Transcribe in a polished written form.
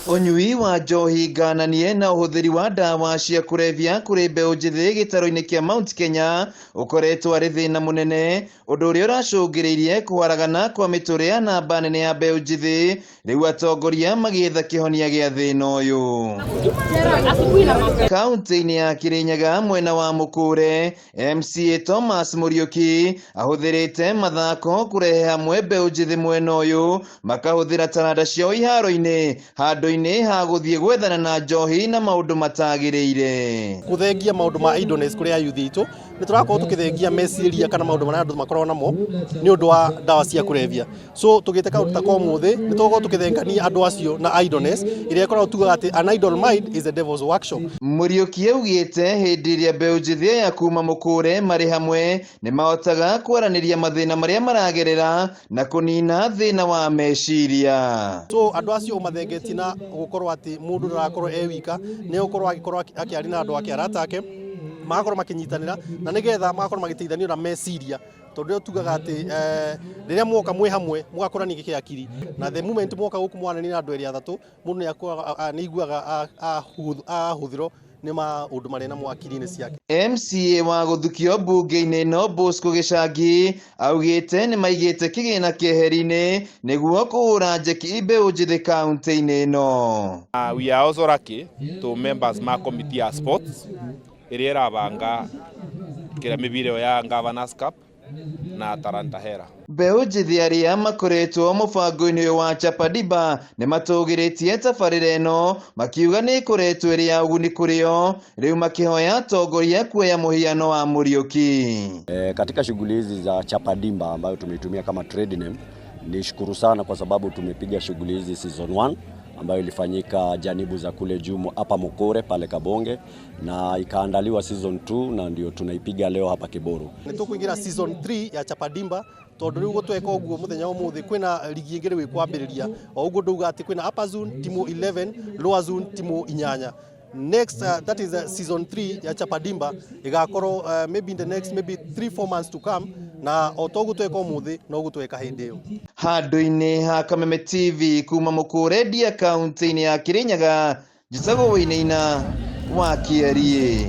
Ũnyui wa njohi ngananie na ũhũthĩri wa ndawa cia kũrebia kũrĩ mbeũ njĩthĩ gĩtarũ-inĩ kĩa Mount Kenya ũkoretwo arĩ thĩna mũnene, ũndũ ũrĩa ũracũngĩrĩirie kũharagana kwa mĩtũrĩre ya namba nene ya mbeũ njĩthĩ, rĩu atongoria magĩetha kĩhonia gĩa thĩna ũyũ. Kaunti-inĩ ya Kirinyaga mwena wa Mũkũre, MCA Thomas Mũriũki ahũthĩrĩte mathako kũrehe hamwe mbeũ njĩthĩ mwena ũyũ makahũthĩra taranda ciao iharo-inĩ handũ-inĩ ha gũthiĩ gwethana na njohi na maũndũ matagĩrĩire. Kũthengia maũndũ ma idleness kũrĩ ayuthi aitũ, nĩ tũrakorwo tũkĩthengia meciria kana maũndũ marĩa andũ makoragwo namo nĩ ũndũ wa ndawa cia kũrebia. So tũgĩte kaũndũ ta ka ũmũthĩ nĩ tũgũkorwo tũkĩthengania andũ acio na idleness ĩrĩa ĩkoragwo tugaga atĩ an idle mind is the devil's workshop. Mũriũki augĩte hĩndĩ ĩrĩa mbeũ njĩthĩ aya kuma Mũkũre marĩ hamwe nĩ mahotaga kwaranĩria mathĩna marĩa maragerera na kũnina thĩna wa meciria. So andũ acio ũmathengetie na gũkorwo atĩ mũndũ ndarakorwo e wika, nĩ egũkorwo agĩkorwo akĩaria na andũ ake, arata ake, magakorwo makĩnyitanĩra na nĩgetha magakorwo magĩteithanio na meciria, tondũ rĩo tugaga atĩ rĩrĩa mwoka mwĩ hamwe mũgakũrania gĩkĩakiri, na the moment mwoka gũkũ mwaranĩria na andũ erĩ athatũ, mũndũ nĩ aiguaga ahũthĩrwo nĩ maũndũ marĩa namo akiri-inĩ ciake. MCA wa gũthukio mbunge-inĩ ĩno Bosco Gĩcangi augĩte nĩ maigĩte kĩgĩna keheri-inĩ nĩguo kũhũra njeki mbeũ njĩthĩ kaunti-inĩ ĩno. We are also lucky to members ma committee ya sports ĩrĩa ĩrabanga kĩrĩa mĩbira ĩyo ya Governors Cup na Talanta Hela. Mbeũ njĩthĩ arĩa makoretwo mũbango-inĩ ũyũ wa Chapa Dimba nĩ matũgĩrĩtie tabarĩra ĩno makiuga nĩ ĩkoretwo ĩrĩ ya ũguni kũrĩ o, rĩu makĩhoya atongoria kuoya mũhiano wa Mũriũki. Katika shughuli hizi za Chapa Dimba ambayo tumeitumia kama trade name, nishukuru sana kwa sababu tumepiga shughuli hizi season 1 ambayo ilifanyika janibu za kule Jumu hapa Mukure pale Kabonge, na ikaandaliwa season 2 na ndio tunaipiga leo hapa Kiburu. Nĩ tũkũingĩra season 3 ya Chapa Dimba, tondũ rĩu gũtweka ũguo mũthenya wa ũmũthĩ kwĩna ligi ĩngĩ rĩu ĩkwambĩrĩria. O ũguo ndauga atĩ kwĩna upper zone timu 11, lower zone timu 8. Next, that is season 3 ya Chapa Dimba ĩgakorwo maybe in the next maybe 3-4 months to come, na o toguo tweka ũmũthĩ noguo tweka hĩndĩ ĩyo. Handũ-inĩ ha Kameme TV kuma Mũkũre Ndia kaunti-inĩ ya Kirinyaga, njĩtagwo Wainaina wa Kĩariĩ.